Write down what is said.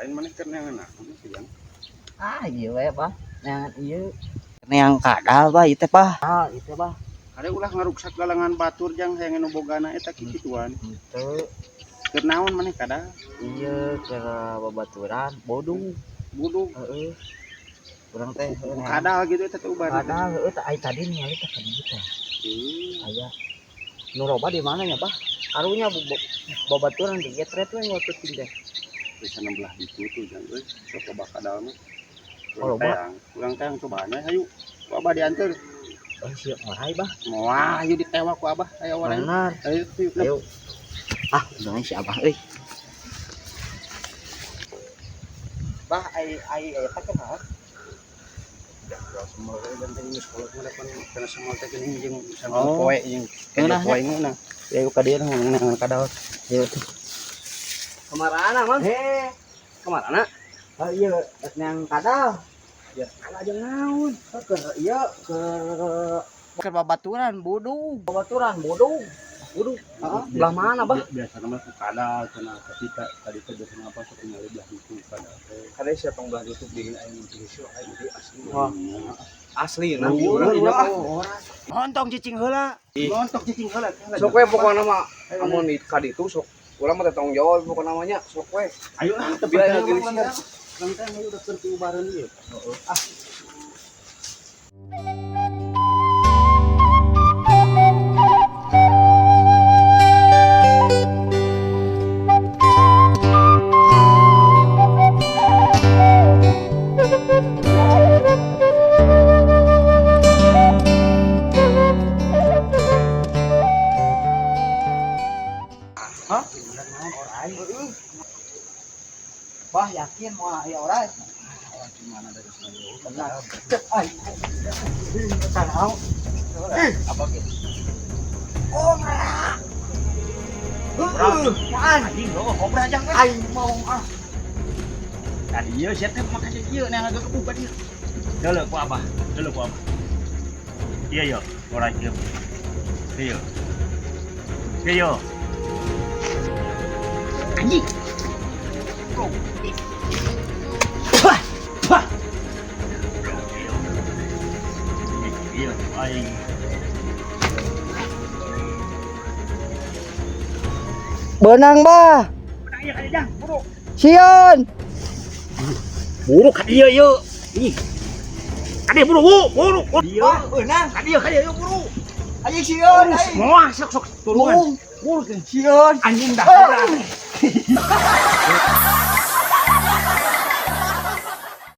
Lain maneh keur neangan naon sih, Jang? Ah, iya we, Bah. Neangan ieu. Neang kadal, Bah, ieu teh, Bah. Ah, ieu teh, Bah. Kade ulah ngaruksak galangan batur, Jang, hayang nu bogana eta kikituan. Henteu. Keur naon maneh kadal? Ieu keur babaturan bodug. Budug. Heeh. Urang teh heuh neangan Kadal gitu eta teh ubar. kadal heueuh teh ai tadi ningali teh ka dieu teh. Aya. Nu loba di mana nya, Bah? Karunya babaturan digetret we ngotot teh. Bisa belah itu tuh, Jang, euy. Sok loba kadal mah. Oh, loba. Urang teang, urang teang cobaan we hayu. Ku Abah dianteur. Oh, siap ngorai, Bah. Moal hayu ditewak ku Abah aya orang. Benar. Ayo, yuk. Ayo. Ah, udah si Abah euy. Bah, ai ai eta teh naon? Semua dan teh geus kolot mah depan kana semua teh geuning jeung sama Oh. poe jeung Ngeunah poe ngeunah. Ya ka dieu neangan kadal. Ayo tuh. Kamarana, Mang? Heh, Kamarana? oh iya, rek neang kadal. Ya, ala jeung naon? Oh, keur ieu keur babaturan budug, babaturan budug. Budug. Heeh, belah mana, Bah? Biasa nama ku kadal cenah, tapi tadi teh biasa apa sok ningali belah ditu kadal teh. Kada siapa yang belah YouTube di aing Indonesia aing di asli. Wah. Asli nah. Urang Urang urang Montong cicing heula. Montong cicing heula. Sok we pokona mah amun di ka ditu sok urang mah teh tanggung jawab pokona mah nya sok we. Ayo lah Tapi aya gelisir. Urang teh hayu udah keur ubareun ieu. Heeh. Ah. Hah? Bah, yakin mau aya orai? Gimana dari sana? Benar. Ai. Kanaon? Apa gitu? Oh, merah. Heeh, Anjing lo kobra jang. aing mau ah. Tadi ieu sia teh make ieu neang agak kebuka dieu. Deuleu ku Abah, deuleu ku Abah. Iya yo, ora ieu. Iya. Iya. Anjing. Wah, wah. Iya, aing. Benang, Bah. Benang ieu ka jang, buru. Sieun. Buru ka dieu ieu. Ih. Ka dieu buru, buru. Dieu. Bah, beunang. Ka dieu, ka dieu buru. Ayo sieun, aing. Moal sok sok tulungan. Buru teh. Sieun. Anjing dah kobra.